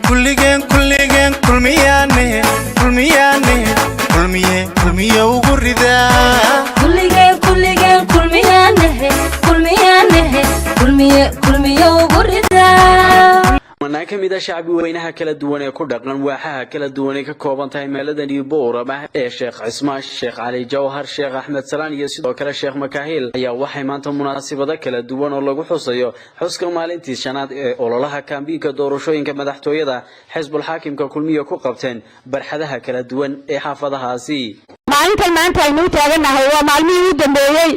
Kulligeen, kulligeen Kulmiyaane, Kulmiyaane, Kulmiye, Kulmiye ugu ridaa. Kulligeen, kulligeen Kulmiyaanahe, Kulmiyaanahe, Kulmiye, Kulmiye ugu ridaa. Manaan ka mid a shacbi weynaha kala duwan ee ku dhaqan waaxaha kala duwan ay ka kooban tahay magaalada Boorama ee Sheekh Cismaan, Sheekh Cali Jawhar, Sheekh Axmed Salaan iyo sidoo kale Sheekh Makaahil ayaa waxay maanta munaasabado kala duwan oo lagu xusayo xuska maalintii shanaad ee ololaha kaambiinka doorashooyinka madaxtooyada xisbul xaakimka Kulmiye ku qabteen barxadaha kala duwan ee xaafadahaasi. Maalintan maanta aynu u taagannahay waa maalmihii u dambeeyey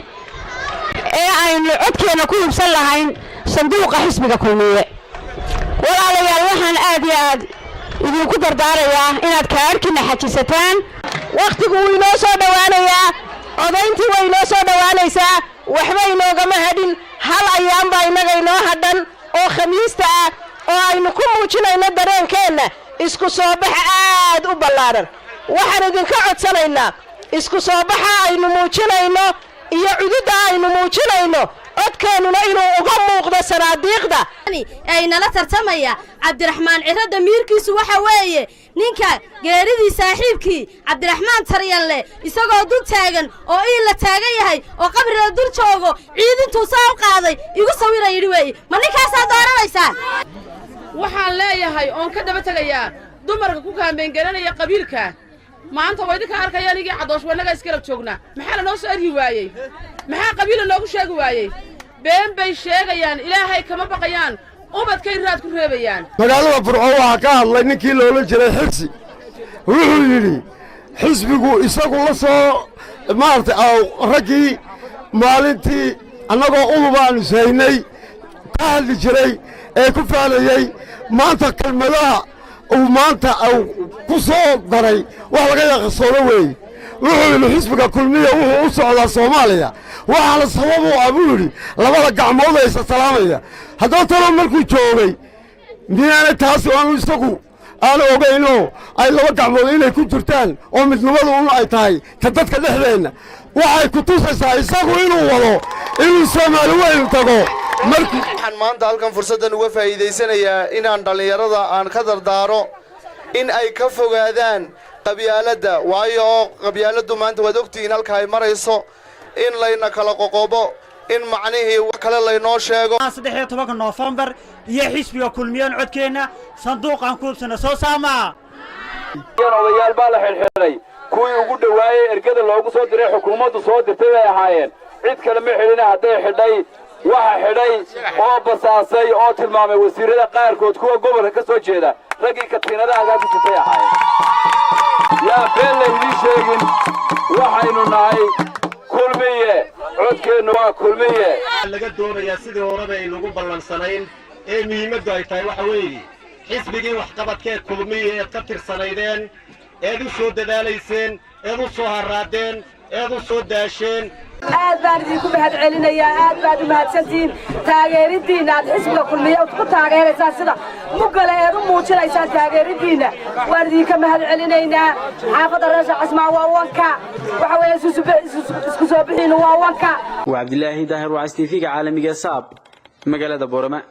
ee aynu codkeenna ku hubsan lahayn sanduuqa xisbiga Kulmiye. Walaalayaal, waxaan aad iyo aad idinku dardaarayaa inaad kaadhkiina xajisataan. Wakhtigu wuu inoo soo dhowaanayaa, codayntii way inoo soo dhowaanaysaa, waxba inoogama hadhin. Hal ayaan baa innaga inoo hadhan oo Khamiista ah oo aynu ku muujinayno dareenkeenna isku soo baxa aad u ballaadhan. Waxaan idinka codsanaynaa isku soo baxa aynu muujinayno iyo cududda aynu muujinayno, codkeennuna inuu uga muuqdo sanaadiiqda. Ay nala tartamaya Cabdiraxmaan Ciro, damiirkiisu waxa weeye ninka geeridii saaxiibkii Cabdiraxmaan Taryanle isagoo dul taagan oo iil la taagan yahay oo qabriga dul joogo, ciidintuu saa u qaaday igu sawira yidhi weeye. Ma ninkaasaa dooranaysaan? Waxaan leeyahay oon ka daba tegayaa dumarka ku kaambeyn-garanaya qabiilka. Maanta waa idinka arkaya, anigii Cadoosh wannaga isgarab joognaa. Maxaa lanoo soo eryi waayey? Maxaa qabiila noogu sheegi waayey? Been bay sheegayaan, Ilaahay kama baqayaan, ubadkay raad ku reebayaan. Magaalada Burco waxaa ka hadlay ninkii loola jiray Xirsi. Wuxuu yidhi xisbigu isagu la soo maaragtay raggii maalintii annagoo udub aanu ishaynay ka hadli jiray ee ku faalayey. Maanta kelmadaha uu maanta ku soo daray wax laga yaqasoodo weeye. Wuxuu yidhi xisbiga Kulmiya wuxuu u socdaa Soomaaliya, waxaana sabab u ah, buu yidhi, labada gacmood aysa salaamaya. Haddaba talo markuu joogay miyaanay taasi aanu isagu aan ogaynoo ay laba gacmood inay ku jirtaan oo midnimadu un ay tahay ta dadka dhexdeenna? Waxay ku tusaysaa isagu inuu wado inuu Soomaali weyn tago. Waxaan maanta halkan fursaddan uga faa'iidaysanayaa inaan dhallinyarada aan ka dardaaro in ay ka fogaadaan qabyaaladda, waayo oo qabyaaladdu maanta waad ogtihiin halka ay marayso, in layna kala qoqobo, in macnihii wax kale laynoo sheego. 13-ka Noofembar iyo xisbiga Kulmiyaan codkeenna sanduuqaan ku hubsana soo saamaa. Odayaal baa la xidhxidhay. Kuwii ugu dhowaayey ergada loogu soo diray, xukuumaddu soo dirtay bay ahaayeen. Cid kale ma xidhina. Hadday xidhay, waxa xidhay oo basaasay oo tilmaamay wasiirrada qaarkood, kuwa gobolka ka soo jeeda, raggii katiinadaha halkaa ku sitay ahaayeen. Yaa been laydiin sheegin, waxaynu nahay Kulmiye, codkeennu waa Kulmiye. Laga doonayaa sidii horeba aynugu ballansanayn ee muhiimaddu ay tahay waxa weeye xisbigii waxqabadkee Kulmiye eed ka tirsanaydeen, eed u soo dadaalayseen, eed u soo harraadeen, eed u soo daasheen. Aad baan idinku mahad celinayaa, aad baad u mahadsantihiin taageeriddiinna aad xisbiga Kulmiye ku taageeraysaan, sida muggale eed u muujinaysaan taageeriddiinna. Waan idinka mahad celinaynaa. Xaafadda reer Sheekh Cismaan waa wanka, waxa weeye isku soo bixiinnu waa wanka. Waa Cabdilaahi Daahir Wacas, TV-ga caalamiga Saab, magaalada Boorama.